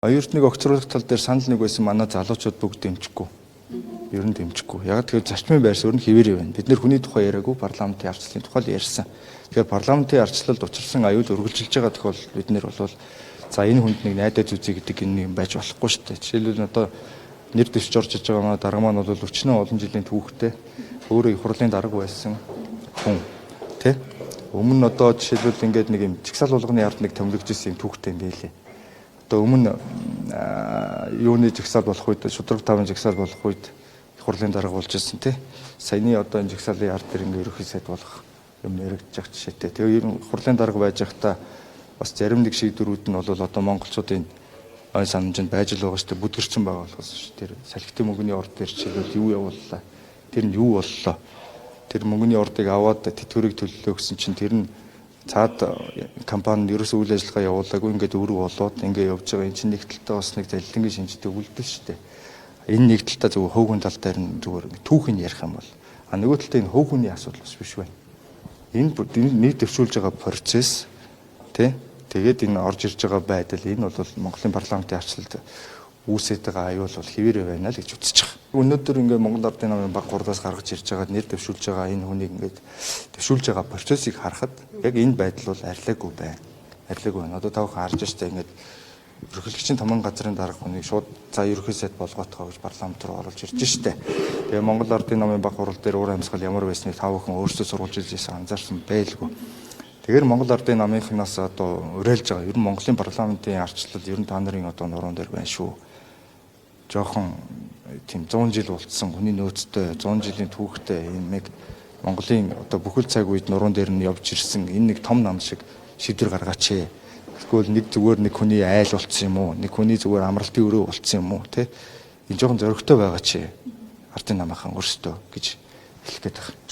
Оюутныг огцруулах тал дээр санал нэг байсан манай залуучууд бүгд дэмжихгүй. Ер нь дэмжихгүй. Яг тэгэхээр зарчмын байр суурь нь хэвээрээ байна. Бид нэр хүний тухай яриаггүй, парламентын ардчлалын тухай л ярьсан. Тэгэхээр парламентын ардчлалд учирсан аюул үргэлжилж байгаа тохиолдолд бид нэр бол за энэ хүнд нэг найдаж үзье гэдэг энэ юм байж болохгүй шүү дээ. Жишээлбэл, одоо нэр дэвшиж орж иж байгаа манай дарга маань бол өчнөө олон жилийн түүхтэй, өөрөө их хурлын дарга байсан хүн тий. Өмнө нь одоо жишээлбэл ингээд нэг юм жагсаал болгоны ард нэг томилогдож исэн юм түүхтэй юм байлээ. Одоо өмнө юуны жагсаал болох үед, шударга тавын жагсаал болох үед их хурлын дарга болж ирсэн тий. Саяны одоо энэ жагсаалын ард дээр ингээд ерөнхий сайд болох юм яригдж байгаа жишээтэй. Тэгээ ер нь хурлын дарга байж байхдаа бас зарим нэг шийдвэрүүд нь бол одоо монголчуудын ой санамжинд байж л байгаа шүү дээ. Бүдгэрсэн байгаа болохоос шүү. Тэр салхитын мөнгөний орд дээр жишээлбэл юу явууллаа? Тэр нь юу боллоо? Тэр мөнгөний ордыг аваад тэтгэврийг төллөө гэсэн чинь тэр нь цаад компанид ерөөсөө үйл ажиллагаа явуулаагүй, ингээд өрөг болоод ингээд явж байгаа. Энэ чинь нэг талдаа бас нэг залилангийн шинжтэй үйлдэл шүү дээ. Энэ нэг талдаа зүгээр хөөгөн тал дээр нь зүгээр түүхийг ярих юм бол а нөгөө талдаа энэ хөв хүний асуудал бас биш байна. Энэ нэг дэвшүүлж байгаа процесс тий. Тэгээд энэ орж ирж байгаа байдал, энэ бол Монголын парламентын ардчлалд үүсээд байгаа аюул бол хэвээрээ байна л гэж үзэж байгаа. Өнөөдөр ингээд Монгол Ардын намын баг хурлаас гаргаж ирж байгаа, нэр дэвшүүлж байгаа энэ хүнийг ингээд дэвшүүлж байгаа процессыг харахад яг энэ байдал бол арилаагүй байна. Арилаагүй байна. Одоо та бүхэн харж штэ, ингээд ерөнхийлөгчийн томон газрын дарга хүнийг шууд за ерөнхий сайд болгоотгоо гэж парламент руу оруулж ирж штэ. Тэгээ Монгол Ардын намын баг хурал дээр уур амьсгал ямар байсныг та бүхэн өөрсдөө сурвалжилж ирсэн, анзаарсан байлгүй. Тэгэхээр Монгол Ардын намынхнаас одоо уриалж байгаа. Ер нь Монголын парламентын ардчлал ер нь та нарын одоо нуруунд дээр байна шүү. Жохон тийм 100 жил болцсон хүний нөөцтэй, 100 жилийн түүхтэй энэ нэг Монголын одоо бүхэл цаг үед нуруунд дээр нь явж ирсэн энэ нэг том нам шиг шийдвэр гаргаач. Тэгвэл нэг зүгээр нэг хүний айл болцсон юм уу? Нэг хүний зүгээр амралтын өрөө болцсон юм уу, тэ? Энэ жоохон зоригтой байгаа чи. Ардын намынхан өөрсдөө гэж хэлэх гээд байна.